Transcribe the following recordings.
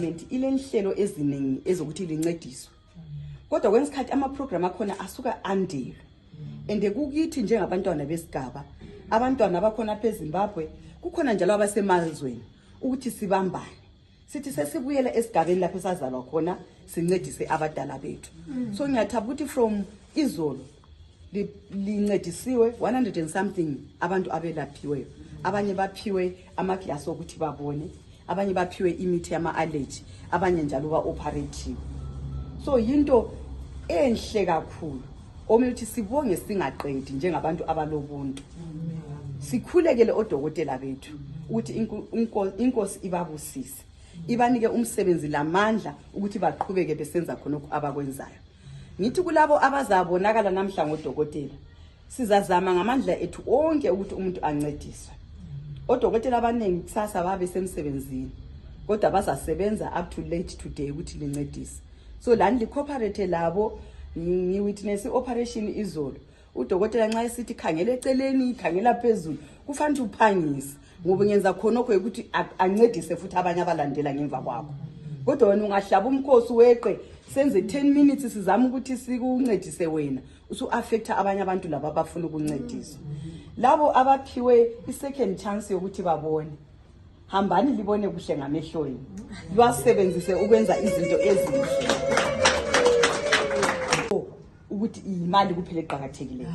government ilenhlelo eziningi ezokuthi lincediswe. Kodwa kwensikhathi ama-program akhona asuka andile. Ende kukithi njengabantwana besigaba, abantwana abakhona pheZimbabwe, kukhona njalo abasemazweni ukuthi sibambane. Sithi sesibuyela esigabeni lapho sazalwa khona sincedise abadala bethu. So ngiyathaba ukuthi from izolo lincedisiwe 100 and something abantu abelaphiwe. Abanye baphiwe amaglasi ukuthi babone, abanye baphiwe imithi yama-allergy, abanye njalo ba-operative. So yinto enhle kakhulu omuthi sibonge singaqedi njengabantu abalobuntu. Sikhulekele odokotela bethu ukuthi inkosi ibabusise, ibanike umsebenzi lamandla ukuthi baqhubeke besenza khonokho abakwenzayo. Ngithi kulabo abazabonakala namhla ngodokotela, sizazama ngamandla ethu onke ukuthi umuntu ancediswe. Odokotela abaningi kusasa babe semsebenzini, kodwa bazasebenza up to late today ukuthi lincedise. So lani li-cooperate labo, ngi-witness operation izolo. Udokotela nxa esithi khangela eceleni, khangela phezulu, kufanele uphangise ngoba ngenza khonokho ukuthi ancedise futhi abanye abalandela ngemva kwakho. Kodwa wena ungahlaba umkhosi weqe senze 10 minutes sizama ukuthi sikuncedise wena, usu-affecta abanye abantu laba abafuna ukuncediswa. Labo abaphiwe i-second chance yokuthi babone, hambani libone kuhle ngamehlweni, lwasebenzise ukwenza izinto ezinhle. Ukuthi imali kuphela eqhakathekileyo.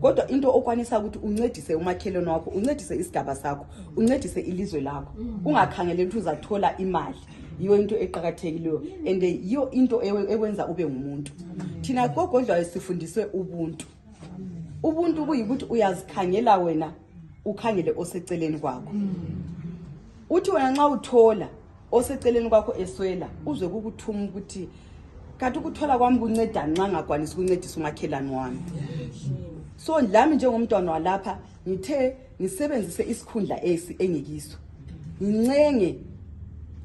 Kodwa into okwanisa ukuthi uncedise umakhelwane wakho, uncedise isigaba sakho, uncedise ilizwe lakho, ungakhangele ukuthi uzathola imali. Yiyo into eqhakathekileyo and yiyo into ekwenza ube ngumuntu. Thina gogodlwayo sifundiswe ubuntu. Ubuntu kuyikuthi uyazikhangela wena, ukhangele oseceleni kwakho. Uthi wena nxa uthola oseceleni kwakho eswela, uzwe kukuthuma ukuthi kanti ukuthola kwami kunceda nxa ngakwanisa ukuncedisa umakhelwane wami. So lami njengomntwana walapha ngithe ngisebenzise isikhundla esi engikiso. Ngincenge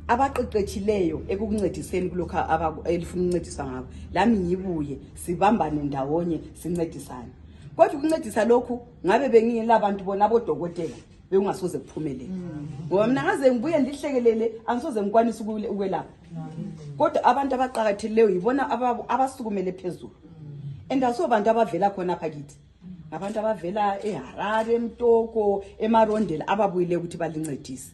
abaqeqetshileyo ekukuncediseni kulokho elifuna ukuncediswa ngabo. Lami ngibuye sibambane ndawonye sincedisane. Kodwa ukuncedisa lokhu ngabe bengiyela abantu bona abodokotela bekungasoze kuphumelele. Ngoba mina ngaze ngibuye ndihlekelele angisoze ngikwanisa ukwelapha. Kodwa abantu abaqhakatheleyo yibona abasukumele phezulu. Endaso abantu abavela khona phakithi. Abantu abavela eHarare, eMtoko, eMarondela ababuyile ukuthi balincedise.